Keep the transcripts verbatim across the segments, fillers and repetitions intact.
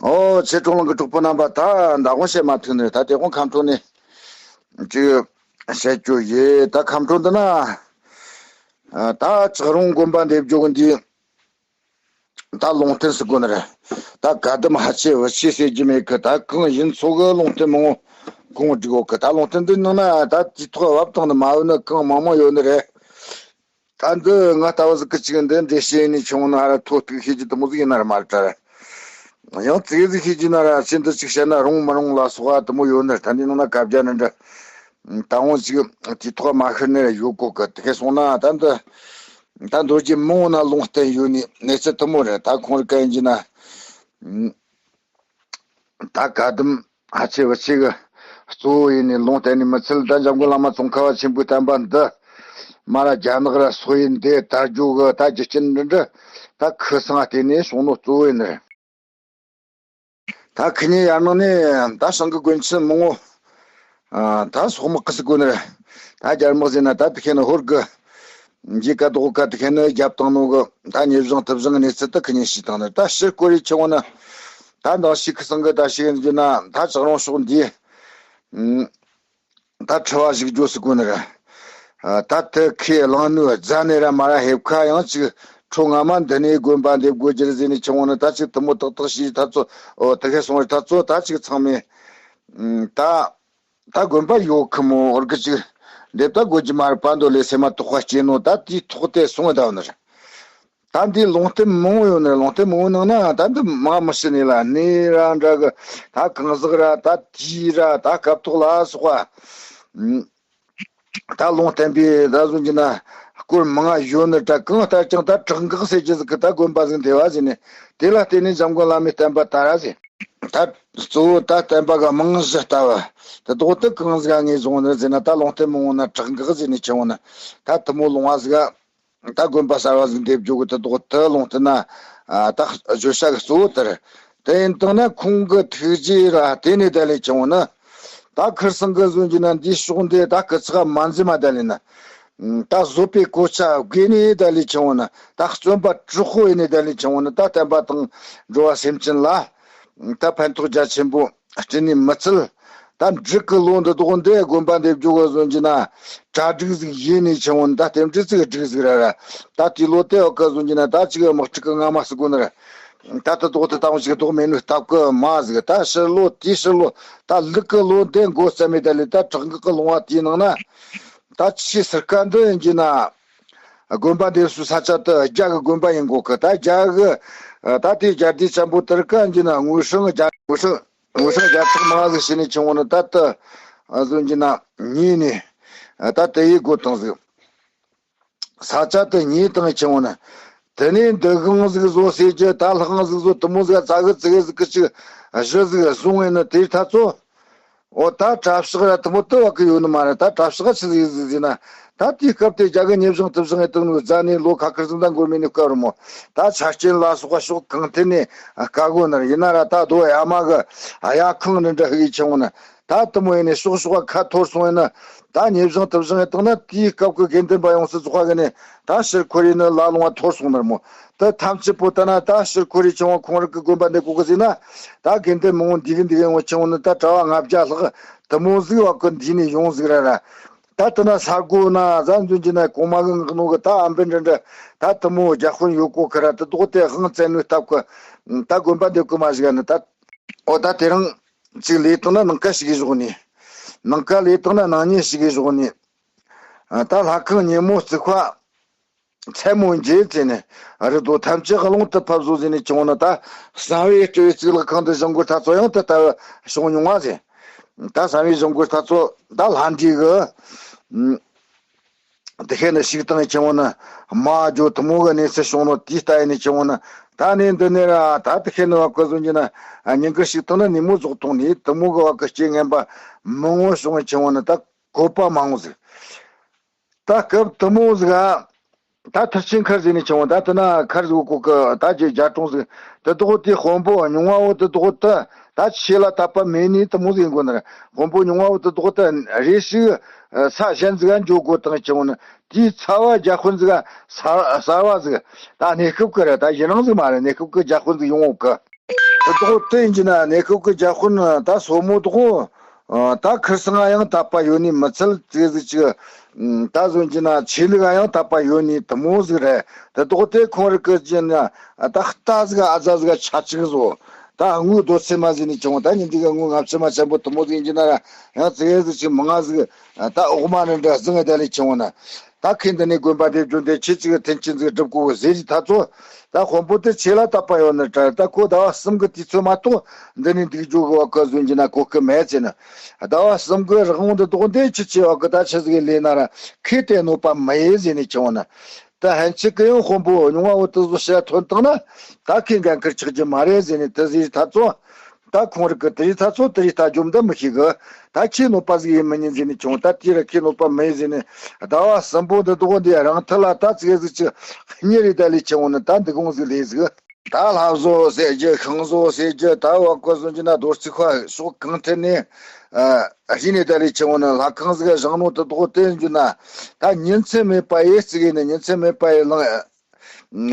ཨོ་ཚེ་གྲོང་ལང་གི་གྲོགས་པོ་རྣམ་པ། ད་ད་དགོང་བཤད་མ་ཐུག་ནས། ད་དེ་དགོང་ཁམས་ཕྲུག་ནས་ཅིག་བཤད་རྒྱུ་ཡོད། ད་ཁམས་ཕྲུག་འདི་ན་ཨ་ད་ལྕགས་རོང་དགོན་པ་འདེབས་རྒྱུ་གི་འདི་ད་ལུང་བསྟན་ཟེར་དགོས་ནི་རེད། ད་བཀའ་གདམས་ཕལ་ཆེར་བུ་ཆེ་ཟེར་རྒྱུ་མེད་གི། ད་གང་ཡིན་ཚོ་གི་ལུང་བསྟན་མང་པོ་གོང་བསྒྲིགས་ཡོད་གི། ད་ལུང་བསྟན་འདི་ནང་ན་ད་དུས་ཐོག་བབ་བཏང་ནི་མ་བུད་ནི་གང་མང་མང་ཡོད་ནི་རེད། ད་འདི་ང་ལྟ་བུ་ཟིག་གི་ཅིག་འདི་འགྲེལ་བཤད་ནས་ཆུང་ན་ར་ཐོ་ཐུག་ཤེས་ཀྱི་དུ་མོ་ཟིག་ཡིན་ན་ར་མ་རེད་དྲ། ཡང་ཙིག་ཟིག་ཤེས་ཀྱི་ན་ར་ཅི་འདི་ཅིག་བཤད་ན་རུང་མི་རུང་ལ་སོགས་པ་དུ་མོ་ཡོད་ནི་རེད། ད་འདི་ནང་ན་བཀའ་རྒྱ་ནི་འདྲ་ད་འོང་ཅིག་དུས་ཐོག་མ་ཤར་ནི་ར་ཡོད་གོ་གི། དེ་གས་སོང་ན་ད་འདི་ད་མདོ་རྒྱུད་མང་བོ་ན་ལུང་བསྟན་ཡོད་ནི་གནས་ཚུལ་དུ་མོ་རེད། ད་ཁོང་རི་གན་གྱི་ན། ད་བཀའ་གདམས་ཕལ་ཆེར་བུ་ཆེ་གི་གཙོ་བོ་ཡིན་ནི་ལུང་བསྟན་ནི་མི་ཚད། ད་འཇམ་མགོན་བླ་མ་ཙོང་ཁ་པ་ཆེན་པོའི་བསྟན་པ་འདི་མ་ར་རྒྱ་ནག་ར་སོག་ཡུལ་འདི་དར་རྒྱུ་གི་ད་རྒྱུ་རྐྱེན་འདི་འདྲ་ད་ཁུ་སང་བལྟས་ནས་བྱུང་ནོ་གཙོ་བོ་ཡིན་ནི་རེད། ད་ཁི་ཉིན་ཡར་ནང་ནས་ད་ཞང་གི་དགོན་ཆེན་མང་བོ་ཨ་ད་སོག་དམག་གི་སི་དགོན་རེད། ད་རྒྱ་དམག་ཟེར་ན་ད་དེ་ཁེ་ནི་ཧོར་གི་འཇིགས་ཀ་ལྡོག་ཀ་དེ་ཁེ་ནི་རྒྱབ་བཏང་ནོ་གི། ད་ཉེ་བཞང་དུ་བཞང་གི་གནས་ཚུལ་དུ་ཁི་ཉིན་ཤེས་བཏང་ནི། ད་ཕྱིར་སྐོར་རེ་ཆེ་བོ་ནི་ད་འདང་ཞིག་གི་སང་གི་ད་ཞིག་ཡིན་རྒྱུ་ན་ད་ལྕགས་རོང་ཕྱོགས་འདི་ད་ཁྲི་བ་བཞུགས་རྒྱུ་སི་དགོན་རེད། ད་དེ་ཁའི་གླིང་ནུ་རྫ་ནས་ར་མ་ར་ཧེབ་ཁ་ཡང་ཅིག་ཁྲོ་ང་མ་འདི་ནས་དགོན་པ་འདེབས་དགོས་རྒྱུ་རེད་ཟེར་ནས་ཆུང་བོ་ནི་ད་ཅིག་དུ་མོ་ཏག་ཏག་ཤེས་ཐ་ཚོ། ཨོ་དེ་གས་སོང་རེད་ཐ་ཚོ། ད་ཅིག་ཚང་མས་ད་ད་དགོན་པ་ཡོད་ཁི་མོ་འོར་གི་ཅིག་འདེབས་ད་དགོས་རྒྱུ་མ་རེད་པ་འདོད་ལས་སེམས་མ་དོགས་པ་སྐྱེས་ནོ། ད་དེའི་ཐོག་དེ་སོང་བ་ད་བ་ནི་རེད། ད་འདི་ལུང་བསྟན་མང་བོ་ཡོད་ནི། ལུང་བསྟན་མང་བོ་ནང་ན་ད་འདི་མ་མི་ཤི་ནི་ལ་གནས་ར་འདྲ་གི། ད་གང་ཟག་ར་ད་དུས་ར་ད་སྐབས་ཐོག་ལ་སོགས་པ། ད་ལུང་བསྟན་པའི་ད་གཟོད་ཀྱི་ན་སྐོར་མང་ང་ཡོད་ནི་འདྲ། གང་ལྟར་ཀྱང་ད་བྲག་འགག་ཟེར་རྒྱུ་ཟིག་གི་ད་དགོན་པ་ཟིག་འདེབས་པ་ཟིག་ནི། དེ་ལ་བརྟེན་ནས་འཇམ་མགོན་བླ་མའི་བསྟན་པ་དར་ར་ཟེར། ད་གཙོ་བོ་ད་བསྟན་པ་གི་རྨང་གཞི་ལྟ་བུ་དེ་དོག་ཏུ་གང་ཟིག་ངས་བཟུང་ནི་ཟེར་ན། ད་ལུང་བསྟན་མང་བོ་ན་བྲག་འགག་ཟེར་ནི་ཆེ་བོ་ན་ད་དུ་མོ་ལུང་བ་ཟིག་ག་ད་དགོན་པ་གསར་བ་ཟིག་འདེབས་རྒྱུ་གི་དེ་དོག་ཏུ་ལུང་བསྟན་ན་ད་བརྗོད་བྱ་གི་གཙོ་བོ་དེ་རེད། དེ་ཡིན་དང་ན་ཁོང་གི་ཐུགས་རྗེ་ར་དེ་ནས་ད་ལས་ཆེ་བོ་ན། ད་ཁིར་སང་གི་གཟོད་ཀྱི་ན་འདིའི་ཕྱོགས་འདི་ད་སྐུ་ཚེགས་མ་འཛེམ་མ་ད་ལས་ན། ད་བཟོད་པའི་གོ་ཆ་བགོས་ནས་ད་ལས་ཆུང་བ་ན། ད་བརྩོན་པ་དྲག་པོ་ཡིན་ནས་ད་ལས་ཆུང་བ་ན། ད་བསྟན་པ་དང་འགྲོ་བ་སེམས་ཅན་ལ་ད་ཕན་ཐོགས་རྒྱ་ཆེན་པོ་སྤྲད་ནས་མི་ཚད། ད་འབྲུག་གི་ལོ་འདི་དོག་འདི་དགོན་པ་འདེབས་རྒྱུ་གི་གཟོད་ཀྱི་ན་གྲ་སྒྲིག་ཟིག་ཡིན་ནས་ཆུང་བ་ན། ད་རྟེན་འབྲེལ་ཚིག་སྒྲིག་ཟིག་ར་ར། ད་དེའི་ལོ་དེ་འོག་གི་གཟོད་ཀྱི་ན་ད་ཅིག་དམག་འཁྲུག་གི་ངང་མ་སུ་དགོས་ན་ར། ད་ད་དོག་ཏུ་ད་འོང་ཞིག་དོག་མེད་ནོ་སྟབས་ཀི་མ་ཟིག་ད་ཕྱི་ལོ་དེའི་ཕྱི་ལོ་ད་ལུག་གི་ལོ་འདི་འགོ་བརྩམས་མེད་ད་ལས་ད་བྲག་འགག་གི་ལུང་བ་དེའི་ནང་ན། ད་ཆེས་སར་ཀ་འདི་ཡིན་གྱི་ན། དགོན་པ་འདེབས་སུ་ས་ཆ་དུ་རྒྱ་གི་དགོན་པ་ཡིན་གོ་གི། ད་རྒྱ་གི་ད་དེའི་རྒྱ་སྡེ་ཆེན་པོ་དེར་ཀ་ཡིན་གྱི་ན་དངོས་སྲུང་རྒྱ་དངོས་སྲུང་དངོས་སྲུང་རྒྱ་ཚགས་མང་ཟིག་བྱས་ནས་ཆུང་བ་ནི་ད་ད་གཟོད་ཀྱི་ན་ཉེ་ནས་ད་དེ་ཡི་སྒོ་དང་ཟིག་ས་ཆ་དེ་ཉེ་དང་ཆུང་ན། དེ་ནས་འདི་གང་ཟིག་བཟོ་ཟེར་གྱི་ད་ལྷག་ཟིག་བཟོ་དུ་མོ་ཟིག་ཙ་གི་ཙི་གི་ཟིག་གི་ཅིག་གཞི་ཟིག་བཟུང་ངེ་ནི་དེའི་ཐ་ཚོ། འོ་ད་གྲྭ་ཕྱག་ར་དུ་མོ་དུ་བ་གི་ཡོད་ནི་མ་རེད། ད་གྲྭ་ཕྱག་ཆི་ཟིག་ཟིག་ཟིན་ན། ད་དེའི་སྐབས་དེ་རྒྱ་གི་ཉེ་བཞང་དུ་བཞང་ངེ་དང་ནུ་རྫ་ནས་ལོ་ཁ་ཁར་ཟིག་ད་འགོར་མེད་ནི་སྐབས་རུ་མོ། ད་ཆ་རྐྱེན་ལ་སོགས་པ་ཕྱོགས་གང་ཐད་ནས་དཀའ་གོ་ནར་ཡིན་ན་ར། ད་རྡོ་ཡ་མ་གི་ཡ་ཁང་རི་འདྲ་ཧི་གི་ཆུང་ན། ད་དུ་མོ་ཡིན་ནས་ཤོག་ཤོག་ག་ཁ་འཐོར་སོང་ཡིན་ན། ད་ཉེ་བཞང་དུ་བཞང་ཡིན་དང་ན་དེའི་སྐབས་ཀྱི་དགེ་འདུན་པ་ཡོངས་སུ་རྫོགས་པ་གི་ནས་ད་ཕྱིར་འཁོར་ཡིན་ནི་ལ་ལུང་བ་འཐོར་སོང་ནར་མོ། ད་ཐམས་ཅད་པོ་ད་ན་ད་ཕྱིར་འཁོར་ཡི་ཆུང་བ་ཁོང་རིག་གི་དགོན་པ་འདི་གོ་གི་ཟིན་ན། ད་དགེ་འདུན་མང་བོ་འདི་གི་འདི་གི་ཡོང་ཆུང་ནི་ད་གྲྭ་བ་ལྔ་བརྒྱ་ལྷག་དུ་མོ་ཟིག་བ་གི་འདི་ནས་ཡོང་ཟིག་ར་ར། ད་དུ་ན་ས་གོ་ན་ཟ་འཛུན་གྱི་ན་གོང་མ་གི་ངག་ནོ་གི་ད་ཨམ་བན་འདྲ་འདྲ་ད་དུ་མོ་རྒྱ་དཔོན་ཡོད་གོ་ཁི་ར། དུ་དོག་དེ་དབང་བཙན་ནོའི་སྟབས་ཀི་ད་དགོན་པ་འདི་གི་མ་ཞིག་ནི་ད། ཨོ་ད་དེ་རིང་ཅིག་ལས་བཏང་ན་ནང་ཁ་ཞིག་གི་བཞག་ནས། ནང་ཁ་ལས་བཏང་ན་ནང་ཉེ་ཞིག་གི་བཞག་ནས། ད་ལྷ་ཁང་ཉེ་མོ་བརྩིགས་པ་མཚན་མོ་འཇལ་ཟེར་ནས་རི་རྡོ་ཐམས་ཅད་རླུང་དུ་ཕབ་བཟོ་ཟེར་ནས་བྱུང་ན། ད་གསང་བའི་སྤྲུལ་བའི་གཙུག་ལག་ཁང་དུ་བཞེངས་དགོས་ཐག་ཚོ་ཡང་དུ་ལྟ་བུ་བྱུང་མྱོང་བ་ཟེར། ད་གསང་བའི་བཞེངས་དགོས་ཐག་ཚོ་ད་ལྷ་འདྲེ་གི་དེ་ཤེས་ནི་ཞིག་དང་ཆེ་བོ་ནི་མ་ཇོ་དུ་མོ་གི་གནས་ཚུལ་བྱུང་ནོ་དེའི་ལྟ་ཡིན་ནི་ཆེ་བོ་ནི། ད་ནི་འདི་ནས་ར་ད་དེ་ཤེས་ནི་བ་ཀོ་བཟོ་གྱི་ན་ཉིན་དཀར་ཞིག་དང་ནི་ནི་མོ་རྫོགས་ཐོང་ནི་དུ་མོ་གི་བ་ཀོ་སྐྱེ་ངན་པ་མང་བོ་བྱུང་ཆེ་བོ་ནི་ད་བཀོད་པ་མང་བོ་ཟིག་ད་སྐབས་དུ་མོ་ཟིག་ཨ། ད་མཐར་ཕྱིན་མཁར་ཟེར་ནི་ཆེ་བོ་ད་དེ་ན་མཁར་ཟིག་གོ་གི་ད་ཇེ་རྒྱ་གྲོང་ཟིག་དེ་དོག་དེ་དཔོན་པོ་ཉུང་བ་བོ་དེ་དོག་ད། ད་ཆེ་ལ་དད་པ་མེད་ནི་དུ་མོ་ཟིག་ཡིན་དགོས་ནི་རེད། དཔོན་པོ་ཉུང་བ་བོ་དེ་དོག་ད་རེ་ཞིག་ས་གཞན་ཟིག་ག་འགྱོ་དགོས་དང་ཆེ་བོ་ནི། དེའི་ཚ་བ་རྒྱ་དཔོན་ཟིག་ག་གསར་གསར་བ་ཟིག་ད་གནས་སྐབས་ཀྱི་རེད། ད་ཡིན་རང་ཟིག་མ་རེད། གནས་སྐབས་ཀྱི་རྒྱ་དཔོན་ཟིག་ཡོང་འོག་གི་དེ་དག་དེ་ཡིན་གྱི་ན་གནས་སྐབས་ཀྱི་རྒྱ་དཔོན་ད་སོ་མོ་དག་ཨ། ད་ཁིར་སང་ཡང་དད་པ་ཡོད་ནི་མི་ཚད་ཙིག་ཟིག་ཅིག་ཨ། ད་གཟོད་ཀྱི་ན་ཆོས་ལུགས་ཡང་དད་པ་ཡོད་ནི་དེ་མོ་ཟིག་རེད། དེ་དག་དེ་ཁོང་རིག་གི་ཀྱི་ན་ད་རྟ་ཟིག་ཨ་ཛ་ཟིག་ཆ་གཅིག་བཟོ། ད་དངུལ་རྡོ་ཚེ་མ་ཟིག་ནི་ཆུང་བ། ད་ཉིན་འདི་ག་དངུལ་ལྔ་བཅུ་མ་ཆེན་པོ་དེ་མོ་ཟིག་ཡིན་གྱི་ན་ར་ཡང་ཙིག་ཟིག་ཅིག་མང་ང་ཟིག་ད་འོག་མ་ནི་འདྲ་ཟིང་ངེ་ད་ལས་ཆུང་བ་ན། ད་ཁོས་འདི་ནས་དགོན་པ་དེ་བསྒྱུར་འདི་ཆོས་ཅིག་མཐུན་རྐྱེན་ཟིག་སྒྲུབ་དགོས་ཟེར་གྱི་ད་ཚོ། ད་དཔོན་པོ་དེ་ཆོས་ལ་དད་པ་ཡོད་ནི་དྲ། ད་ཁོ་ཟླ་བ་གསུམ་གི་དུས་ཚོད་མ་གཏོགས་འདི་ནས་འདུག་རྒྱུ་གི་བ་གི་གཟོད་ཀྱི་ན་གོ་སྐབས་མེད་ཟེར་ན། ཟླ་བ་གསུམ་གི་རང་དབང་འདི་དག་འདི་ཆི་ཆེ་བ་གི་ད་ཆི་ཟིག་ལས་ན་ར་ཁོས་དེ་གནོད་པ་མི་ཡེ་ཟེར་ནས་ཆུང་བ་ན། ད་ཕན་ཆད་གི་ཡང་དཔོན་པོ་རྙིང་བ་བོ་དེ་ཚོ་ཕྱིར་ཐོན་བཏང་ན་ད་ཁོས་འགན་ཁུར་ཆགས་རྒྱུ་མ་རེད་ཟེར་ནས་དེ་ཟེར་ད་ཚོ། ད་ཁོང་རིག་གི་དེ་རིགས་ད་ཚོ་དེ་རིགས་ད་རྒྱུ་འདི་མི་ཤེས་གི། ད་ཁྱེད་གནོད་པ་ཟིག་ཡིན་མི་ཉན་ཟེར་ནས་ཆུང་། ད་དེ་ར་ཁྱེད་གནོད་པ་མི་ཡིན་ཟེར་ནས་ཟླ་བ་གསུམ་པོ་འདི་དག་འདི་རང་ཐད་ལ་ད་ཙིག་ཟིག་ཅིག་གཉེར་རེ་ད་ལས་ཆུང་ནི་ད་འདི་གོང་ཟིག་ལས་ཟིག་ད་ལྷ་བཟོ་ཟེར་རྒྱུ་ཤིང་བཟོ་ཟེར་རྒྱུ་ད་བ་གོ་སོང་རྒྱུ་ན་རྡོ་རྩིག་ཁ་ཕྱོགས་གང་ཐད་ནས་ཨ་གཞི་ནས་ད་ལས་ཆུང་ནི་ལྷ་ཁང་ཟིག་བཞེངས་ནོ་དེ་དག་དེ་འཇུ་ན་ད་ཉིན་མཚན་མེད་པ་ཡེ་ཙིག་ཡིན་ནི་ཉིན་མཚན་མེད་པ་ཡེ་ལངས།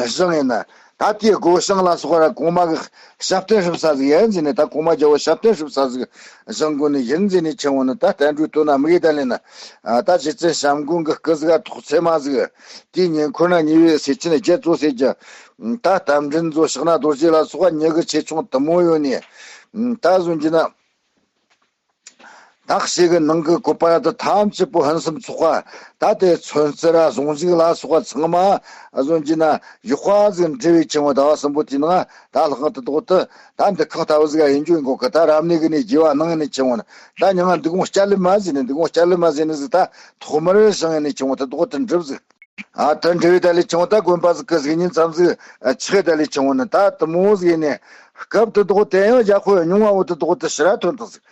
བཞེངས་ཡིན་ན། ད་དེའི་སྒོ་བྱང་ལ་སོགས་ར་གོང་མ་གི་ཞབས་བརྟན་སྒྲུབ་ས་ཟིག་ཡིན་ཟེར་ནས། ད་གོང་མ་རྒྱལ་བོ་ཞབས་བརྟན་སྒྲུབ་ས་ཟིག་བཞེངས་དགོས་ནི་ཡིན་ཟེར་ནས་ཆེན་བོ་ནི། ད་བསྟན་འགྲོའི་དོན་ན་དམིགས་ཡུལ་ད་ལེན་ན། ད་རྗེ་བཙུན་བྱམས་མགོན་གི་སྐུ་ཟིག་ཐོག་ཚད་མ་ཟིག་དེའི་ཉེ་འཁོར་ན་ཉེ་བའི་སྲས་ཆེན་བརྒྱད་ཙོ་ཟེར་རྒྱུ། ད་རྟ་མགྲིན་ཚོ་ཕྱག་ན་རྡོ་རྗེ་ལ་སོགས་ཉི་གི་ཆེ་ཆུང་དུ་མོ་ཡོད་ནས། ད་གཟོད་ཀྱི་ན། ད་ཞིག་གི་ནང་གི་བཀོད་པ་ར་དེ་ཐམས་ཅད་པོ་ཕུན་སུམ་ཚོགས་པ། ད་དེ་ཚོན་རྩི་ར་ཟུང་འཇུག་ལ་སོགས་པ་ཚང་མ་གཟོད་ཀྱི་ན་ཡག་པ་ཟིག་འབྲི་བའི་ཆེན་བོ་ཟླ་བ་གསུམ་པོ་དེའི་ནང་ད་ལྷག་དེ་དག་དེ་ད་འདི་ཁང་ལྟ་བུ་ཟིག་ཡིན་རྒྱུ་ཡིན་གོ་གི། ད་རབ་གནས་གི་ནས་རྒྱས་པ་གནང་ནས་ཆེན་བོ་ནི་ད་མྱ་ངན་འདུ་ཁང་བསྐྱར་ལེན་མ་ཟེར་ནས། འདུ་ཁང་བསྐྱར་ལེན་མ་ཟེར་ནས་ཟིག་ད་ཐོག་མར་བཞེངས་ནས་ཆེན་བོ་དེ་དག་དེ་འགྲུབ་ཟིག་ཨ་ད་འབྲེལ་བའི་ད་ལས་ཆུང་ད་དགོན་པ་ཟིག་གི་ཟིག་ཉིན་མཚམས་ཟིག་ཆགས་ད་ལས་ཆུང་ནི་ད་དེ་མོ་ཟིག་ནས་སྐབས་དེ་དག་དེ་ཡང་རྒྱ་ཁོ་ཉུང་བ་བོ་དེ་དག་དེ་ཕྱིར་ཐོན་དང་ཟིག་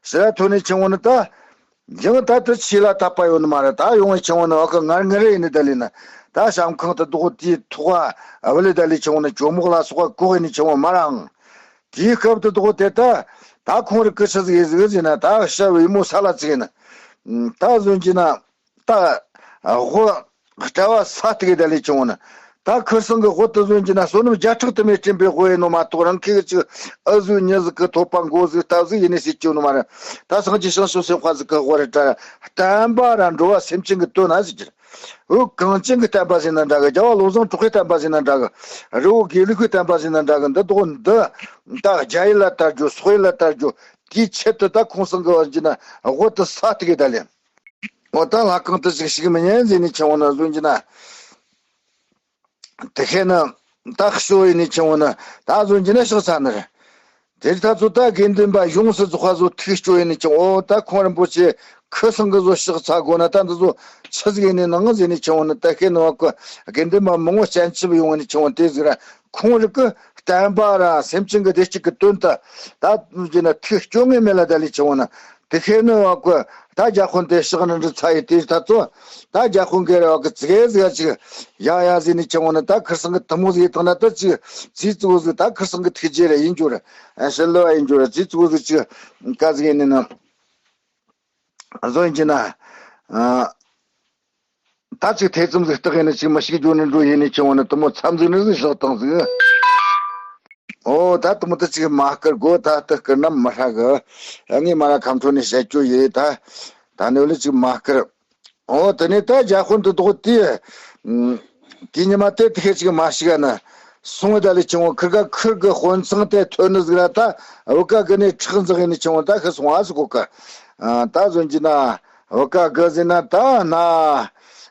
ཕྱིར་ཐོན་ནས་ཆུང་ནི་ད་ཡང་ད་དེ་ཆོས་ལ་དད་པ་ཡོད་ནི་མ་རེད། ད་ཡོང་བའི་ཆུང་ནི་བ་གི་ངར་ངར་ཡིན་ནི་ད་ལས་ན་ད་བྱམས་ཁང་དེ་དག་དེའི་ཐོག་བ་ལས་ད་ལས་ཆུང་ནི་ཇོ་མོག་ལ་སོགས་པ་བཀོག་ཡིན་ནི་ཆུང་མ་རང་དེའི་སྐབས་དེ་དག་དེ་ད་ད་ཁོང་རིག་གི་ཆི་ཟིག་ཡིན་ཟིག་ཟེར་ན། ད་ཤ་བའི་མོ་ས་ལ་ཙིག་ཡིན་ན་ད་གཟོད་ཀྱི་ན། ད་དབུ་སྤྲ་བ་ས་སྟེགས་ད་ལས་བྱུང་ན། ད་ཁུར་སང་གི་དབུ་དེ་བཟུང་གྱི་ན་བསོད་ནམས་བརྒྱ་ཕྲག་དུ་མས་བསྐྲུན་པའི་དབུ་ཡིན་ནོ་མ་གཏོགས། རང་ཁྱེད་ཀྱི་ཨ་ཟུག་མྱི་ཟིག་གི་ཐོད་པ་མགོ་ཟིག་སྟབས་ཟིག་ཡིན་ནི་ཟེར་གྱི་ནོ་མ་རེད། ད་སངས་རྒྱས་བྱང་ཆུབ་སེམས་དཔའ་ཟིག་གི་དབུ་རེད་དྲ། བསྟན་པ་ར་འགྲོ་བ་སེམས་ཅན་གྱི་དོན་ན་ཟེར་གྱི་རེད། འུ་གངས་ཅན་གྱི་བསྟན་པ་ཟེར་ན་འདྲ་གི། རྒྱལ་བ་བློ་བཟང་གྲགས་པའི་བསྟན་པ་ཟེར་ན་འདྲ་གི། རི་བོ་དགེ་ལུགས་ཀྱི་བསྟན་པ་ཟེར་ན་འདྲ་གི། འདི་དག་འདི་ད་རྒྱ་ཡིག་ལ་དར་རྒྱུ་སོག་ཡིག་ལ་དར་རྒྱུ་དེའི་ཆེད་དུ་ད་ཁོང་སང་གི་བར་གྱི་ན་དབུ་དེ་ས་སྟེགས་ད་ལས། འོ་ད་ལྷ་ཁང་དུ་ཞིག་ཞིག་མི་ཉན་ཟེར་ནས་ཆེན་བོ་ན་བཟུང་གྱི་ན། དེ་ཤེས་ན་ད་ཤོ་ཡིན་ནས་ཆེན་བོ་ན་ད་བཟུང་གྱི་ན་ཕྱག་འཚལ་ནི་རེད། དེར་ད་ཚོ་ད་དགེ་འདུན་པ་ཡོངས་སུ་རྫོགས་པ་ཚོ་ཐུགས་སྐྱོ་ཡིན་ནས་ཆེན་བོ། ད་ཁོང་རིན་པོ་ཆེ་ཁུ་སང་གི་བཟོ་ཕྱག་འཚལ་དགོས་ན་ད་འདི་ཚོ་ཆི་ཟིག་ཡིན་ནས་ནང་ཟེར་ནས་ཆེན་བོ་ན། ད་ཤེས་ནི་བ་གི་དགེ་འདུན་པ་མང་བོ་སྤྱན་ཆབ་ཡོང་ནས་ཆེན་བོ་དེ་ཟིག་ར། ཁོང་རིག་གི་བསྟན་པ་ར་སེམས་ཅན་གྱི་བདེ་སྐྱིད་ཀྱི་དོན་དུ་ད་བཟུང་གྱི་ན་ཐུགས་སྐྱོ་ངེས་མེད་ལ་ད་ལས་ཆེན་བོ་ན། དེ་ཤེས་ནི་བ་གི་ད་རྒྱ་དཔོན་དེ་ཕྱག་ནི་འདྲི་ཚ་ཡི་དེ་ད་ཚོ། ད་རྒྱ་དཔོན་གེ་ར་བ་གི་ཙི་གེ་ཟིག་ཅིག་ཡ་ཡ་ཟེར་ནས་ཆེན་བོ་ན། ད་ཁུར་སང་གི་དུ་མོ་ཟིག་ཡི་དང་ན་ད་ཅིག་ཙི་ཙི་བོ་ཟིག་ད་ཁུར་སང་གི་ཐུགས་རྗེ་རེ་ཡིན་རྒྱུ་རེ། ཨ་ཤི་ལོ་ཡིན་རྒྱུ་རེ། ཙི་ཙི་བོ་ཟིག་ཅིག་ག་ཟིག་ཡིན་ནི་ན། བཟོ་ཡིན་གྱི་ན། ཨ། ད་ཅིག་ཐེ་ཚོམ་ཟིག་བཏགས་ཡིན་ན་ཅིག་མི་ཤིག་འགྱོ་ནི་འགྲོ་ཡིན་ནི་ཆེན་བོ་ནི་དུ་མོ་མཚམས་ཟིག་ནི་ཟིག་བཞག་བཏང་ཟིག་ཨོ་ད་དུ་མོ་ད་ཅིག་མ་བསྐུར་དགོས། ད་ལྟ་བསྐུར་ན་མི་ཧྲ་གི། ངས་མ་ར་ཁམས་ཁྲོ་ནས་བཤད་རྒྱུ་ཡིན་ད། ད་ནི་ལ་ཅིག་མ་བསྐུར། ཨོ་དེ་ནས་ད་རྒྱ་དཔོན་དུ་དོག་དེ། དེ་ཉི་མ་དེ་དེ་ཁས་ཅིག་མ་ཞིག་ན། སོང་བའི་ད་ལས་ཆེན་བོ་ཁིར་ག་ཁིར་གི་དཔོན་ཚང་དེ་ཐོན་ནི་ཟིག་ར། ད་བུ་ག་གི་ནས་ཁྲག་འཛག་ཡིན་ནི་ཆེན་བོ་ད་ཁི་སོང་ཨ་ཟིག་གོ་ག་ད་བཟོ་གྱི་ན། བུ་ག་གི་ཟེར་ན་ད་ན།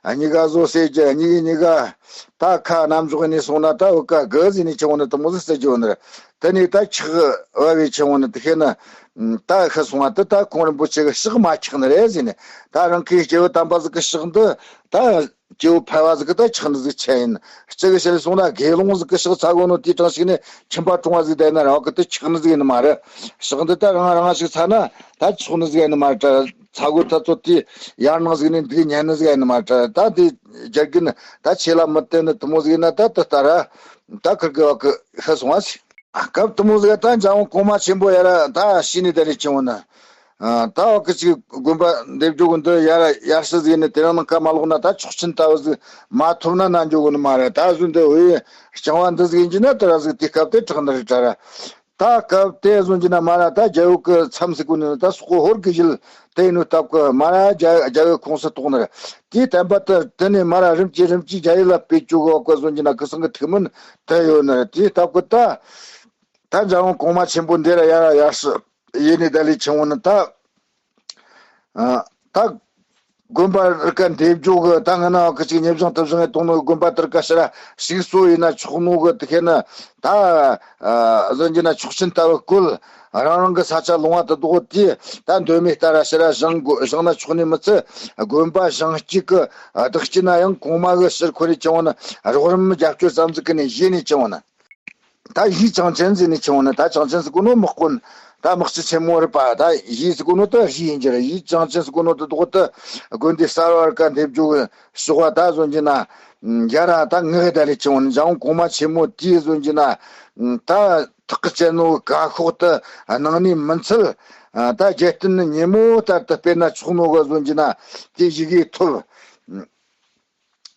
གཉིས་ཀ་བཟོ་ཟེར་གྱི་གཉིས་ཀྱི་གཉིས་ཀ་ད་ཁ་གནམ་འཇོག་ནས་སོང་ན་ད་བུ་ག་གི་ཟེར་ནས་ཆེན་བོ་ནི་དུ་མོ་ཟིག་ཟེར་གྱི་བོ་ནི་རེད། དེ་ནས་ད་ཁྲག་བབས་པའི་ཆེན་བོ་ནི་དེ་ཤེས་ན། ད་ཁི་སོང་བ་དེ་ད་ཁོང་རིན་པོ་ཆེ་གི་ཕྱག་མ་ཁྱག་ནི་རེད་ཟེར་ནས། ད་རང་གི་སྐྱེ་བོ་དམ་པ་ཟིག་གི་ཕྱག་འདི་ད་སྐྱེ་བོ་ཕལ་བ་ཟིག་གི་ད་ཁྱག་ནི་ཟིག་ཆ་ཡིན། གཅིག་གི་ཕྱིར་སོང་ན་དགེ་སློང་ཟིག་གི་ཕྱག་འཚལ་དགོས་ནོ་དེའི་གྲངས་ཤིག་ནས་ཁྱིམ་པ་གྲོང་བ་ཟིག་བསྡད་ན་རང་གི་དེ་ཁྱག་ནི་ཟིག་ཡིན་ནི་མ་རེད། ཕྱག་འདི་ད་རང་རང་ཞིག་འཚལ་ན་ད་ཆོག་ནི་ཟིག་ཡིན་ནི་མ་རེད། འཚལ་དགོས་ད་ཚོ་དེ་ཡར་ནང་ཟིག་ནས་འདུག་ཉན་ནི་ཟིག་ཡིན་ནི་མ་རེད། ད་དེ་རྒྱ་རྒན་ད་ཆོས་ལ་མི་བརྟེན་ནི་དུ་མོ་ཟིག་ཡིན་ན་ད་དེ་ལྟར་ད་ཁིར་གི་བ་གི་ཤི་སོང་བ་ཟིག་སྐབས་དུ་མོ་ཟིག་ད་འཇམ་དབྱངས་གོང་མ་ཆེན་པོ་ཡ་ར་ད་ཤི་ནི་ད་རེད་ཆེན་བོ་ན། ད་བ་གི་ཅིག་དགོན་པ་འདེབས་རྒྱུ་གི་འདི་ཡ་ར་ཡར་ཤི་ཟིག་ནི་དེ་རང་ནང་ཀ་མ་ལོག་ན་ད་ཆོག་མཆན་ལྟ་བུ་ཟིག་མ་ཐོབ་ན་ན་འགྱོ་གི་ནི་མ་རེད། ད་གཟོད་འདི་འོ་ཡི་རྐྱང་བ་འདི་ཟིག་ཡིན་གྱི་ན་དེ་ར་ཟིག་དེ་སྐབས་དེ་དྲག་འདི་རེད་དྲ་ར། ད་སྐབས་དེ་བཟུང་གྱི་ན་མ་ར་ད་རྒྱལ་ཡོད་ཀྱི་མཚམས་ཟིག་གོ་ནས་ད་སོག་པོ་ཧོར་གྱི་ཡུལ་དེ་ཡིན་ནོ་སྟབས་ཀྱི་མ་ར་རྒྱ་རྒྱལ་ཡོད་ཁོངས་སུ་གཏོགས་ནི་རེད། དེའི་བསྟན་པ་དེ་དེ་ནས་མ་ར་རིམ་གྱིས་རིམ་གྱིས་རྒྱ་ཡུལ་ལ་སྤེལ་བཅུག་གི་བ་ཀ་བཟུང་གྱི་ན་ཁུ་སང་གི་ཐུགས་སྨོན་དེ་ཡོད་ནི་རེད། དེའི་སྟབས་ཀྱི་ད་ད་འཇམ་དབྱངས་གོང་མ་ཆེན་པོ་འདི་ར་ཡ་ར་ཡ་ཤི་ཡིན་ནི་ད་ལས་ཆེ་བོ་ནི་ད། ཨ། ད་དགོན་པ་རི་ཀ་འདེབས་འཇོག་གི་ད་ང་ན་གི་ཅིག་ཉེ་བཞང་དུ་བཞང་ངས་གཏོང་ནོ་དགོན་པ་དེར་ཀ་ཕྱིར་ཞིག་གསོ་ཡིན་ན་ཆོག་ནོ་གི་དེ་ཁེ་ན་ད་ཨ་བཟོ་གྱི་ན་ཆོག་ཆེན་ལྟ་བུ་བཀོད། རང་རང་གི་ས་ཆ་ལུང་བ་དུ་དོག་དེ་ད་འདོད་མེད་ལྟ་ར་ཕྱིར་བཞང་དགོ་བཞང་ན་ཆོག་ནི་མི་ཚེ་དགོན་པ་བཞང་གཅིག་གི་བདག་སྐྱིད་ན་ཡང་གོང་མ་གི་ཕྱིར་ཁོ་རེ་ཆེ་བོ་ན་རོགས་རམ་རྒྱབ་སྐྱོར་ཙམ་ཟིག་གི་ནས་ཡེ་ནས་ཆེ་བོ་ན། ད་ཡིད་བྱང་ཆེན་ཟེར་ནས་ཆེ་བོ་ནི་ད་བྱང་ཆེན་ཟེར་གོ་ནོ་དམག་དཔོན་ད་དམག་སྤྱི་ཆེན་མོ་རེད་པ། ད་ཡིད་ཟེར་གོ་ནོ་ད་རི་ཡིན་གྱི་རེད། ཡིད་བྱང་ཆེན་ཟེར་གོ་ནོ་ད་དོག་ད་དགོན་སྡེ་གསར་བ་ར་ཀ་འདེབས་འཇོག་གི་ཤོག་བ་ད་བཟོ་གྱི་ན་ཡ་ར་ད་ངག་ད་ལས་ཆེ་བོ་ནི་འཇམ་དབྱངས་གོང་མ་ཆེན་མོ་དེ་བཟོ་གྱི་ན་ད་ཐག་གི་བཅད་ནོ་གི་ཀ་ཤོག་ད་གནང་ནི་མི་ཚད་ད་རྒྱལ་བསྟན་ཉིན་མོ་ལྟར་དུ་སྤེལ་ན་ཆོག་ནོ་གི་བཟོ་གྱི་ན་དེ་ཡི་གེ་ཐོབ།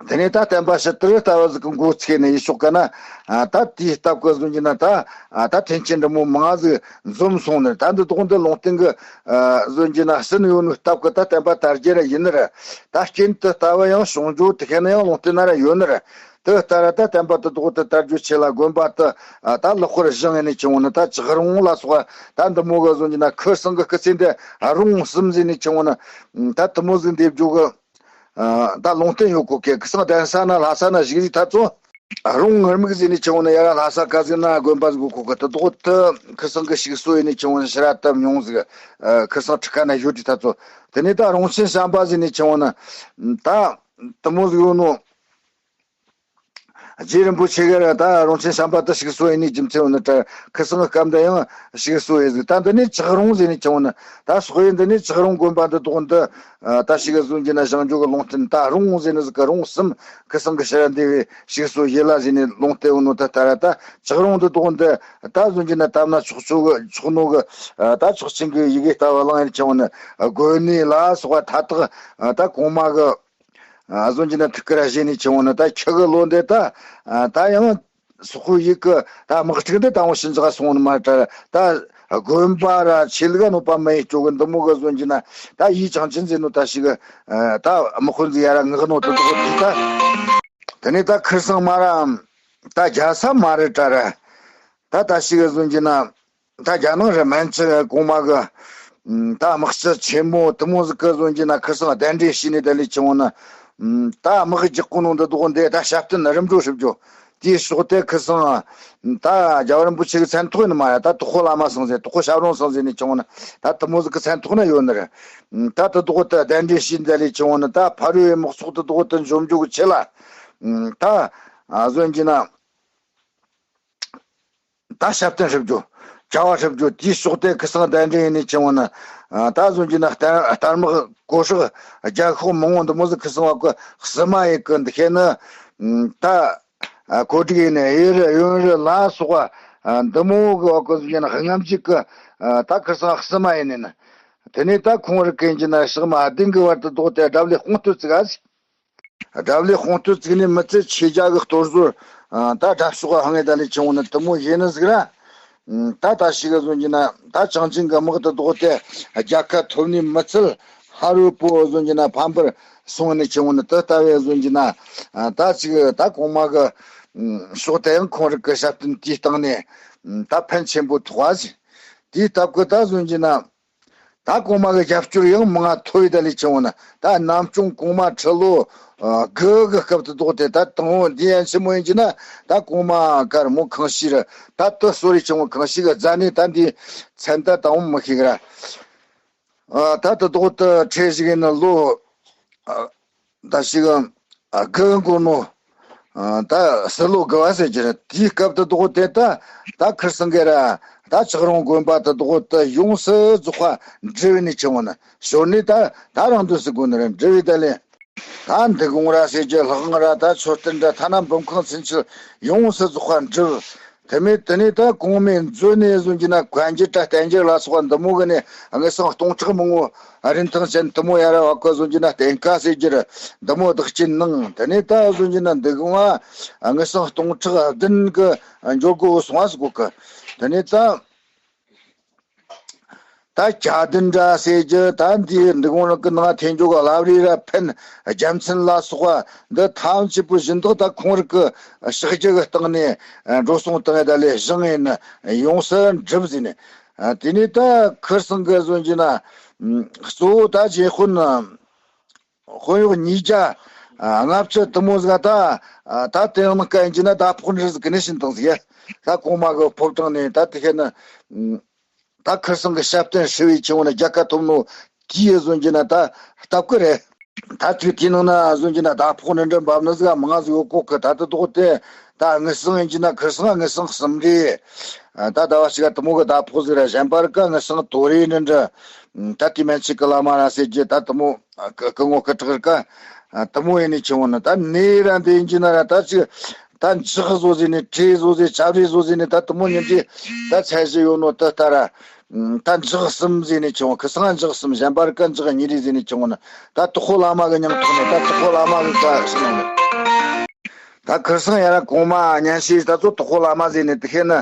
དེ་ནས་ད་བསྟན་པ་ཕྱི་དར་ལྟ་བུ་ཟིག་གི་འགོ་ཚུགས་ནས་ཡེ་ཤོག་ག་ན་ད་དེའི་སྟབས་ཀྱི་བཟོ་གྱི་ན་ད་ད་ཐེན་ཆེན་འདྲ་མོ་མང་ཟིག་འཛོམས་སོང་ནས་ད་འདི་དོག་འདི་ལུང་བསྟན་གི་བཟོ་གྱི་ན་ཟིན་ཡོད་ནོ་སྟབས་ཀྱི་ད་བསྟན་པ་དར་རྒྱས་ར་ཡིན་ནི་རེད། ད་རྐྱེན་དུ་ལྟ་བུ་ཡང་བྱུང་རྒྱུ་དེ་ཁེ་ན་ཡང་ལུང་བསྟན་ན་ར་ཡོད་ནི་རེད། དེ་ལྟར་ད་བསྟན་པ་དུ་དོག་དུ་དར་རྒྱུ་ཆེ་ལ་དགོན་པ་དུ་ད་ལག་ཁོར་བཞེངས་ནས་ཆེ་བོ་ནི་ད་ཅག་རོང་ལ་སོགས་ད་འདི་མོ་གི་བཟོ་གྱི་ན་ཁུ་སང་གི་སྐུ་ཚེ་འདི་རོང་གསུམ་ཟིན་ནས་ཆེ་བོ་ནི་ད་དུ་མོ་ཟིག་འདེབས་རྒྱུ་གི་ད་ལུང་བསྟན་ཡོད་གོ་ཀེ་ཁི་སང་གདན་ས་ན་ལྷ་ས་ན་བཞུགས་རིགས་ཐ་ཚོ། རོང་ངུར་སྨྲིག་ཟེར་ནས་ཆེ་བོ་ནི་ཡ་ར་ལྷ་ས་ཀ་ཟེར་ན་དགོན་པ་ཟིག་གོ་ཀེ་དུ་དོག་ཏུ་ཁི་སང་གི་ཞིག་གསོ་ཡིན་ནས་ཆེ་བོ་ནི་ཕྱི་ར་ཏབ་མྱོང་ཟིག་ཁི་སང་ཁྲི་ཁ་ན་བཞུགས་རིགས་ཐ་ཚོ། དེ་ནས་ད་རོང་ཆེན་བྱམས་པ་ཟེར་ནས་ཆེ་བོ་ནི་ད་དུ་མོ་ཟིག་ཡོད་ནོ། རྗེ་རིན་པོ་ཆེ་ག་ར་ད་རོང་ཆེན་བྱམས་པ་དུ་ཞིག་གསོ་ཡིན་ནས་རྒྱུ་མཚན་ཡོད་ནི་ད་ཁི་སང་གི་སྐབས་འདི་ཡང་ཞིག་གསོ་ཡིན་ཟིག་ད་འདི་ནས་ཅག་རོང་ཟེར་ནས་ཆེ་བོ་ནི་ད་སོག་ཡིན་འདི་ནས་ཅག་རོང་དགོན་པ་འདི་དོག་འདི། ད་ཞིག་ག་བཟོ་གྱི་ན་བྱང་ཆུབ་ཀྱི་ལུང་བསྟན་ད་རོང་ཟེར་ནི་ཟིག་ག་རོང་གསུམ་ཁི་སང་གི་ཕྱི་ར་འདི་བའི་ཞིག་གསོ་ཡེ་ལ་ཟེར་ནི་ལུང་བསྟན་ཡོད་ནོ་ད་ད་ར་ད་ཅག་རོང་འདི་དོག་འདི་ད་བཟོ་གྱི་ན་ད་ན་ཆོག་ཆོག་གི་ཆོག་ནོ་གི་ད་ཆོག་ཆེན་གི་ཡི་གེ་ལྟ་བུ་བླངས་ཡིན་ཆེ་བོ་ནི་དགོན་གནས་ལ་སོགས་པ་ཐ་དག་ད་གོང་མ་གི་བཟོ་གྱི་ན་ཐུགས་ཀར་བཞེས་ནས་ཆེ་བོ་ནི་ད་ཁྱི་གི་ལོ་འདི་ད་ད་ཡང་སོག་པོའི་ཡུལ་གི་ད་དམག་འཁྲུག་འདི་དང་པོ་ཕྱིན་ཚག་སོང་ནི་མ་ད་ད་དགོན་པ་ར་ཆོས་ལུགས་གནོད་པ་མེད་སྤྱོད་གི་འདི་མོ་གི་བཟོ་གྱི་ན་ད་ཡིད་བྱང་ཆེན་ཟེར་ནོ་ད་ཞིག་ད་དམག་དཔོན་ཟིག་ཡ་ར་ངག་ནོ་དུ་དོག་དུ་ད་དེ་ནས་ད་ཁིར་སང་མ་ར་ད་རྒྱ་ས་མ་རེད་ད་ར་ད་ད་ཞིག་བཟོ་གྱི་ན། ད་རྒྱ་ནག་རེ་མན་ཆི་གོང་མ་གི་ད་དམག་སྤྱི་ཆེན་མོ་དུ་མོ་ཟིག་གི་བཟོ་གྱི་ན་ཁི་སང་གདན་འདྲེན་བྱས་ནས་ད་ལས་ཆེ་བོ་ན་ད་དམག་རྒྱག་གོ་ནོ་འདི་དོག་འདི་ད་ཞབས་བརྟན་རིམ་གྲོ་ཧྲིབ་རྒྱུ་དེའི་ཕྱོགས་དེ་ཁི་སང་ད་རྒྱལ་བ་རིན་པོ་ཆེ་གི་མཚན་ཐོག་ནི་མ་ཡ་ད་དོག་ཁོ་བླ་མ་སང་ཟེར་དོག་ཁོ་ཞབས་རོང་སང་ཟེར་ནས་ཆེ་བོ་ན་ད་དུ་མོ་ཟིག་གི་མཚན་ཐོག་ན་ཡོད་ནི་རེད། ད་དུ་དོག་ད་གདན་འདྲེན་བྱས་ནས་ད་ལས་ཆེ་བོ་ན་ད་ཕ་རོལ་ཡི་དམག་ཚོགས་དུ་དོག་ད་འཇོམས་རྒྱུ་གི་ཆེད་ལ་ད་བཟོ་གྱི་ན། ད་ཞབས་བརྟན་ཧྲིབ་རྒྱུ། བྱ་བ་ཧྲིབ་རྒྱུ་དེའི་ཕྱོགས་དེ་ཁི་སང་གདན་འདྲེན་ཡིན་ནས་ཆེ་བོ་ན། ད་བཟོ་གྱི་ན་རྟ་རྟ་དམག་གོ་ཧྲག་རྒྱལ་ཤོག་མང་བོ་འདི་མོ་ཟིག་ཁི་སང་བ་གི་བསུ་མ་ཡི་གི་འདི་ཤེས་ནི། ད་གོ་སྒྲིག་ཡིན་ནི་ཡེ་རི་ཡོན་རི་ལ་སོགས་པ་འདི་མོ་གི་བ་གི་བཟོ་གྱི་ན་སྔ་མཇུག་གི་ད་ཁི་སང་བསུ་མ་ཡིན་ནི་ན། དེ་ནས་ད་ཁོང་རི་གན་གྱི་ན་ཞག་མ་བདུན་གི་བར་དུ་ལྡོག་སྟེ་དགྲ་བླའི་དཔུང་སྟོད་བཙུགས་ཨ་ཟིག་དགྲ་བླའི་དཔུང་སྟོད་བཙུགས་ནས་མི་ཚེ་ཆོས་རྒྱལ་གྱི་གཏོར་ཟོར། ད་དགྲ་ཕྱོགས་ཧང་ངེ་ད་ལས་ཆུང་ནི་དུ་མོ་ཡིན་ནི་ཟིག་ར། ད་ད་ཞིག་ག་བཟོ་གྱི་ན་ད་ཅང་ཅིང་གི་དམག་ཏུ་ལྡོག་སྟེ་རྒྱལ་ཁ་ཐོབ་ནས་མི་ཚད་ཧ་རུ་པོ་བཟོ་གྱི་ན་ཕམ་པར་སོང་ནི་ཆུང་ནི་དུ་ལྟ་བས་བཟོ་གྱི་ན་ད་ཅིག་ད་གོང་མ་གི་ཕྱོགས་དེ་ཡང་ཁོང་རིགས་ཀྱི་ཞབས་བརྟན་དེའི་སྟེང་ནས་ད་ཕན་ཆེན་པོ་ཐོགས་ཨ་ཟིག་དེའི་སྟབས་ཀྱི་ད་བཟོ་གྱི་ན། ད་གོང་མ་གི་རྒྱབ་སྐྱོར་ཡང་མང་ང་ཐོབ་ཡི་ད་ལས་ཆེ་བོ་ན་ད་ནམ་བྱུང་གོང་མ་ཁྲི་ལོ་དགུ་གི་སྐབས་དུ་ལྡོག་སྟེ་ད་དང་བོ་འདི་ཡན་ཆི་མོ་ཡིན་གྱི་ན་ད་གོང་མ་གར་མོ་གང་ཤི་ར་ད་དུ་སོ་རི་ཆེ་བོ་གང་ཤི་གི་རྫ་ནས་ད་འདི་མཚན་ད་དང་བོ་མི་ཤེས་གི་ར། ད་དུ་ལྡོག་ཏུ་ཁྲེ་ཞིག་ཡིན་ན་ལོ། ད་ཞིག་གི་གི་མགོ་ནོ། ད་སི་ལོ་གི་བ་ཟེར་གྱི་རེད། དེའི་སྐབས་དུ་ལྡོག་སྟེ་ད་ད་ཁིར་སང་གི་ར་ད་ལྕགས་རོང་དགོན་པ་དུ་ལྡོག་ཏུ་ཡོངས་སུ་རྫོགས་པ་འབྲི་བའི་ནི་ཆེ་བོ་ན་ཞོར་ནས་ད་ད་རང་འདོད་སུ་དགོས་ནི་རེད། འབྲི་བའི་ད་ལེ་ད་འདི་གུང་ར་ཟེར་གྱི་ལྷག་ར་ད་མཆོད་རྟེན་འདྲ་ཐ་ན་འབུམ་ཁང་ཚུན་ཆད་ཡོངས་སུ་རྫོགས་པ་འབྲི། དེ་མིན་དེ་ནས་ད་གོང་མའི་མཛོད་ནས་བཟུང་གྱི་ན་བཀའ་འགྱུར་དང་བསྟན་འགྱུར་ལ་སོགས་པ་འདི་མོ་གི་ནས་དངུལ་སྲང་སྟོང་ཕྲག་མང་བོ་རིན་ཐང་ཅན་དུ་མོ་ཡ་ར་བ་ཀ་བཟུང་གྱི་ན་བསྟན་ཁ་ཟེར་རྒྱུར་འདི་མོ་བདག་གཅིག་ནང་དེ་ནས་ད་བཟུང་གྱི་ན་འདི་གུང་ང་དངུལ་སྲང་སྟོང་ཕྲག་བདུན་གི་འབྱོར་དགོས་སོང་བ་ཟེར་གོ་གི། དེ་ནས་ད་ ད་གྱ་བདུན་འདྲ་ཟེར་རྒྱུ། ད་འདིའི་འདི་གོང་རང་གི་ནང་ཐོན་རྒྱུ་གི་ལབ་རེས་ར་ཕན། རྒྱལ་མཚན་ལ་སོགས་པ་འདི་ཐམས་ཅད་པོ་བཞིན་དུ་ད་ཁོང་རང་གི་ཕྱག་རྒྱ་གི་སྟེང་ནས་འགྲོ་སོང་བཏང་ཡ་ད་ལས་བཞེངས་ཡིན་ན་ཡོངས་སུ་འགྲུབ་ཟེར་ནས། དེ་ནས་ད་ཁིར་སང་གི་བཟོ་རྒྱུ་ན་གཙོ་བོ་ད་རྗེ་དཔོན། དཔོན་གཡོག་ཉིས་བརྒྱ་ལྔ་བཅུ་དུ་མོ་ཟིག་ད། ད་དེ་ཡང་ནང་སྐད་ཡིན་གྱི་ན་ད་ཕོགས་འདྲ་ཟིག་གི་ནས་བྱིན་བཏང་ཟིག་ཡ། ད་གོང་མ་གི་ཕོ་བྲང་ནས་ད་དེ་ཁེ་ན། ད་ཁིར་སང་གི་ཞབས་བརྟན་ཧྲིལ་བོའི་ཆེ་བོ་ན་རྒྱལ་ཁ་ཐོབ་ནོ་དེའི་བཟོ་རྒྱུ་ན་ད་སྟབས་ཀི་རེད། ད་དུས་དེའི་ནང་ན་བཟོ་རྒྱུ་ན་ད་ཕོགས་འདྲ་འདྲ་འབབ་ནི་ཟིག་མང་ཟིག་ཡོད་གོ་གི། ད་དུ་དོག་དེ་ད་ངི་སང་ཡིན་གྱི་ན་ཁིར་སང་ངི་སང་གསུམ་རེད། ད་ཟླ་བ་གཅིག་ག་དུ་མོ་གི་ད་ཕོགས་ཟིག་ར་གཞན་པར་ཀ་ངི་སང་དོ་རེ་འདྲ་འདྲ། ད་དེ་མན་ཆད་གི་བླ་མ་ར་ཟེར་རྒྱུ་ད་དུ་མོ། སྐུ་ངོ་སྐུ་དྲག་ར་ཀ་དུ་མོ་ཡིན་ནི་ཆེ་བོ་ན་ད་ནི་ར་འདི་ཡིན་གྱི་ན་ར་ད་ཅི། ད་འཇག་བཟོ་ཟིན་ནི་བྲེ་བཟོ་ཟིན་ཆབ་རེ་བཟོ་ཟིན་ནི་ད་དུ་མོ་ཉིན་དེ་ད་ཚད་གཞི་ཡོད་ནོ་དུ་ལྟ་ར། ད་འཇག་གསུམ་ཟིན་ནི་ཆེ་བོ། ཁི་སང་འཇག་གསུམ་གཞན་པར་ཀ་འཇག་གཉིས་རེ་ཟིན་ནི་ཆེ་བོ་ན་ད་དུ་ཁོ་བླ་མ་གི་མྱིང་ཐོག་ནས་ད་དུ་ཁོ་བླ་མ་གི་ཀ་ཟིན་ནི། ད་ཁིར་སང་ཡ་ར་གོང་མ་སྙན་ཞུ་ད་ཚོ་དུ་ཁོ་བླ་མ་ཟིན་ནི་དུ་ཁེ་ན།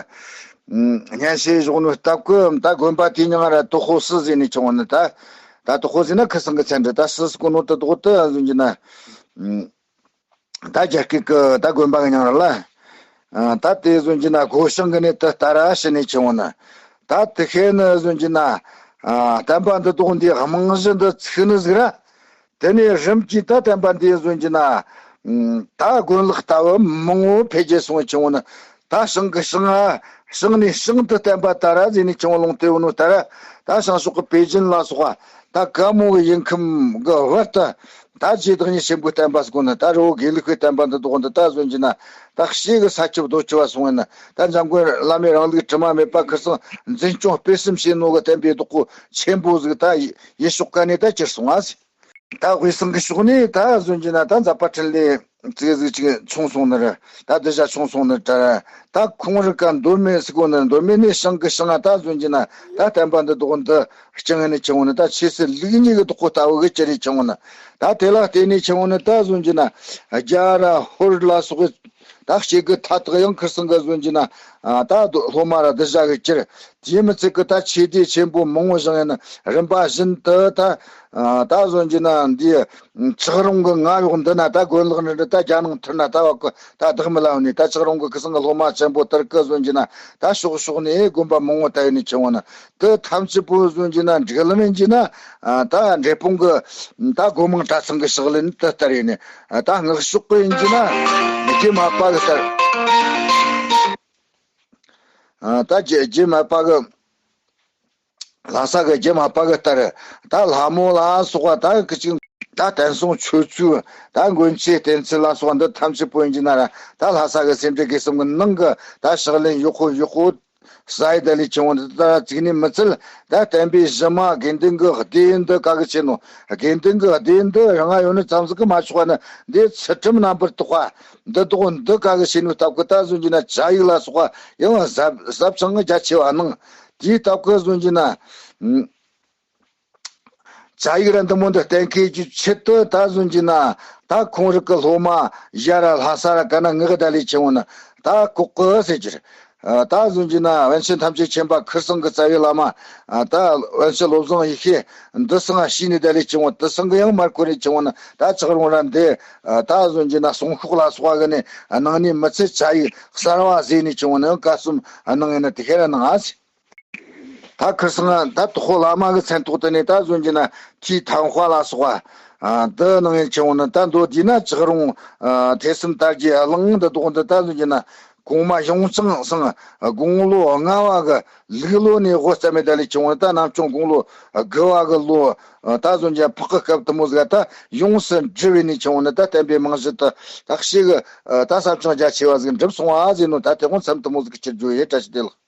སྙན་ཞུ་བཞག་ནོ་སྟབས་ཀི་ད་དགོན་པ་དེ་ཉང་ར་དུ་ཁོ་སི་ཟིན་ནི་ཆེ་བོ་ན་ད། ད་དུ་ཁོ་ཟིན་ན་ཁི་སང་གི་ཚན་འདྲ་ད་སི་སི་གོ་ནོ་ད་དུ་ཁོ་ད་བཟོ་རྒྱུ་ན། ད་རྒྱ་སྐད་ཀྱི་ད་དགོན་པ་གི་མྱིང་ར་ལ། ད་དེ་བཟོ་རྒྱུ་ན་སྒོ་བྱང་གི་ནས་ད་ལྟ་ར་ཤི་ནས་ཆེ་བོ་ན། ད་དེ་ཤེས་ནི་བཟོ་རྒྱུ་ན། བསྟན་པ་འདི་དོག་འདི་རྨང་གཞི་འདི་ཚུགས་ནི་ཟིག་ར། དེ་ནས་རིམ་གྱིས་ད་བསྟན་པ་འདི་བཟོ་རྒྱུ་ན། ད་དགོན་ལག་ལྟ་བུ་མང་བོ་འཕེལ་རྒྱས་སོང་ཆེ་བོ་ན། ད་བྱང་གི་བྱང་ང་བྱང་ནས་བྱང་དུ་བསྟན་པ་དར་ར་ཟེར་ནས་ཆེ་བོ་ལུང་དེ་བོ་ནོ་དར་ར། ད་བྱང་ཕྱོགས་ཀྱི་པེ་ཅིན་ལ་སོགས་པ་ད་ཀ་མོ་གི་ཡུལ་ཁམས་གི་བར་དུ། ད་རྗེ་བདག་ཉིད་ཆེན་པོའི་བསྟན་པ་སྐོར་ན་ད་རི་བོ་དགེ་ལུགས་ཀྱི་བསྟན་པ་འདི་དོག་འདི་ད་བཟོ་རྒྱུ་ན། ད་ཤེས་གི་ས་ཁྱབ་རྡོ་ཁྱབ་བ་སོང་ཡིན་ན་ད་འཇམ་མགོན་བླ་མའི་རིང་ལུགས་དྲི་མ་མེད་པ་ཁིར་སང་འཛིན་སྐྱོང་སྤེལ་གསུམ་བྱེད་ནོ་གི་བསྟན་པའི་བདག་པོ་ཆེན་པོ་ཟིག་ད་ཡེ་ཤོག་ཀ་ནས་ད་གྱུར་སོང་ཨ་ཟེར། ད་དབུས་གཙང་གི་ཕྱོགས་ནས་ད་བཟོ་རྒྱུ་ན་ད་མཛད་པ་འཕྲིན་ལས་ཙིག་ཟིག་ཅིག་ཆུང་སོང་ནི་རེད། ད་གདུལ་བྱ་ཆུང་སོང་ནི་རེད། ད་ཁོང་རི་ཀ་མདོ་སྨད་ཟེར་གོ་ནི་མདོ་སྨད་ནས་བྱང་གི་བྱང་ང་ད་བཟོ་རྒྱུ་ན་ད་བསྟན་པ་འདི་དོག་འདི་རྐྱང་ནས་ཆེ་བོ་ནི་ད་ཆོས་སྲིད་ལུགས་གཉིས་ཀྱི་བདག་པོ་ལྟ་བུ་གི་ཅི་རེད་ཆེ་བོ་ནི། ད་དེ་ལ་བརྟེན་ནས་ཆེ་བོ་ནི་ད་བཟོ་རྒྱུ་ན་རྒྱ་ར་ཧོར་ལ་སོགས་ཀྱི་ད་སྐྱེ་དགུའི་མཐའ་དག་ཡང་ཁིར་སང་གི་བཟོ་རྒྱུ་ན་ད་སློབ་མ་ར་གདུལ་བྱ་གི་ཅི་རེད། དེ་མི་ཚད་ཀི་ད་ཆོས་སྡེ་ཆེན་པོ་མང་བོ་བཞེངས་ཡིན་ན་རིམ་པ་བཞིན་དུ་ད་ད་བཟོ་རྒྱུ་ན་འདི་ཆག་རུང་གི་ང་ཡོག་འདི་ན་ད་དགོན་ལག་འདི་འདྲ་ད་རྒྱ་ནང་ཐུར་ན་ད་བ་ཀི་ད་བདག་མི་ལ་བ་ནི་ད་ཆག་རུང་གི་ཁི་སང་གི་སློབ་མ་ཆེན་པོ་དར་ཀི་བཟོ་རྒྱུ་ན་ད་ཕྱོགས་ཕྱོགས་ནས་དགོན་པ་མང་བོ་ད་ཡོད་ནི་ཆེ་བོ་ན་དེ་ཐམས་ཅད་པོ་བཟོ་རྒྱུ་ན་འགྲིག་ལམ་ཡིན་རྒྱུ་ན་ད་འབྲས་སྤུངས་གི་ད་སྒོ་མང་གྲྭ་ཚང་གི་ཕྱག་ལེན་དེ་ལྟར་ཡིན་ནི་ད་སྔགས་ཕྱོགས་གི་ཡིན་རྒྱུ་ན་རྒྱུ་མ་པ་གི་ལྟར། ད་རྒྱུ་རྒྱུ་མ་པ་གི་ལྷ་ས་གི་རྒྱུ་མ་པ་གི་ལྟར་ད་ལྷ་མོ་ལ་སོགས་པ་ད་གི་ཅིག་ད་བསྟན་སྲུང་ཆོས་ཚུལ་ད་མགོན་ཆེན་བསྟེན་ཚུལ་ལ་སོགས་པ་འདི་ཐམས་ཅད་པོ་ཡིན་གྱི་ན་ར་ད་ལྷ་ས་གི་སེ་འབྲས་དགེ་གསུམ་གི་ནང་གི་ད་ཕྱག་ལེན་ཡག་པོ་ཡག་པོ་ས་ཡི་ད་ལས་ཆེ་བོ་འདི་ད་ར་ཚིག་ནི་མི་ཚུལ་ད་བསྟན་པའི་གཞི་མ་དགེ་འདུན་གི་སྡེ་འདི་ག་གི་ཆེ་ནོ། དགེ་འདུན་གི་སྡེ་འདི་རང་ང་ཡོད་ནི་ཙམ་ཟིག་གི་མ་ཆོག་པ་ནི་འདི་ཚུལ་ཁྲིམས་རྣམ་པར་དག་པ། འདི་དག་འདི་ག་གི་ཤེས་ནུས་སྟབས་ཀྱིས་ད་བཟོ་རྒྱུ་ན་བཅའ་ཡིག་ལ་སོགས་པ་ཡང་ཟབ་ཟབ་ཅིང་རྒྱ་ཆེ་བ་གནང་། དེའི་སྟབས་ཀྱིས་བཟོ་རྒྱུ་ན། བཅའ་ཡིག་ར་འདི་མོ་འདི་གཏན་འཁེལ་གྱི་ཆེད་དུ་ད་བཟོ་རྒྱུ་ན་ད་ཁོང་རིགས་ཀྱི་སློབ་མ་ཡ་ར་ལྷ་ས་ར་ག་ན་ངག་ད་ལས་ཆེ་བོ་ན་ད་ལྐོག་གི་ཟེར་གྱི་རེད། ད་བཟོ་རྒྱུ་ན་པཎ་ཆེན་ཐམས་ཅད་མཁྱེན་པ་ཁིར་སང་གི་རྩ་བའི་བླ་མ་ད་པཎ་ཆེན་བློ་བཟང་ཡེ་ཤེས་འདི་སང་ཤི་ནི་ད་ལས་ཆེ་བོ་འདི་སང་གི་ཡང་མར་ཁོ་ནས་ཆེ་བོ་ན་ད་ཆག་རུང་ར་འདི། ད་བཟོ་རྒྱུ་ན་གསུང་ཤོག་ལ་སོགས་པ་གི་ནས་གནང་ནི་མི་ཚད་བཅའ་ཡིག་གསར་བ་ཟེར་ནི་ཆེ་བོ་ན་ཡང་བཀའ་གསུམ་གནང་ཡིན་ན་དེ་ཁེ་ར་གནང་ཨ་ཟེར། ད་ཁིར་སང་ད་དོ་ཁོ་བླ་མ་གི་མཚན་ཐོག་ཏུ་ནས་ད་བཟོ་རྒྱུ་ན་ཐུའི་ཐང་ཧྭ་ལ་སོགས་པ་འདི་གནང་ཡིན་ཆེ་བོ་ན་ད་མདོ་འདི་ན་ཆག་རུང་ཐོས་བསམ་དར་རྒྱས་གླིང་འདི་དོག་འདི་ད་བཟོ་རྒྱུ་ན། གོང་མ་གཞུང་ཆེན་སང་དགུང་ལོ་ལྔ་བ་གི་ལུག་ལོ་ནས་དབུ་བརྩམས་མེད་ད་ལས་ཆུང་བ་ད་ནམ་བྱུང་དགུང་ལོ་དགུ་བ་གི་ལོ་ད་བཟོ་རྒྱུ་ཕག་གི་སྐབས་དུ་མོ་ཟིག་ད་ཡོངས་སུ་འགྲུབ་བས་ནས་ཆུང་བ་ནི་ད་བསྟན་པའི་རྨང་གཞི་ད་ད་ཤེས་གི་ད་ཟབ་ཅིང་རྒྱ་ཆེ་བ་ཟིག་འགྲུབ་སོང་བ་ཟེར་ནོ་ད་དེ་དགོང་མཚམས་དུ་མོ་ཟིག་གི་ཕྱིར་བརྗོད་ཡེ་བཀྲ་ཤིས་བདེ་ལེགས།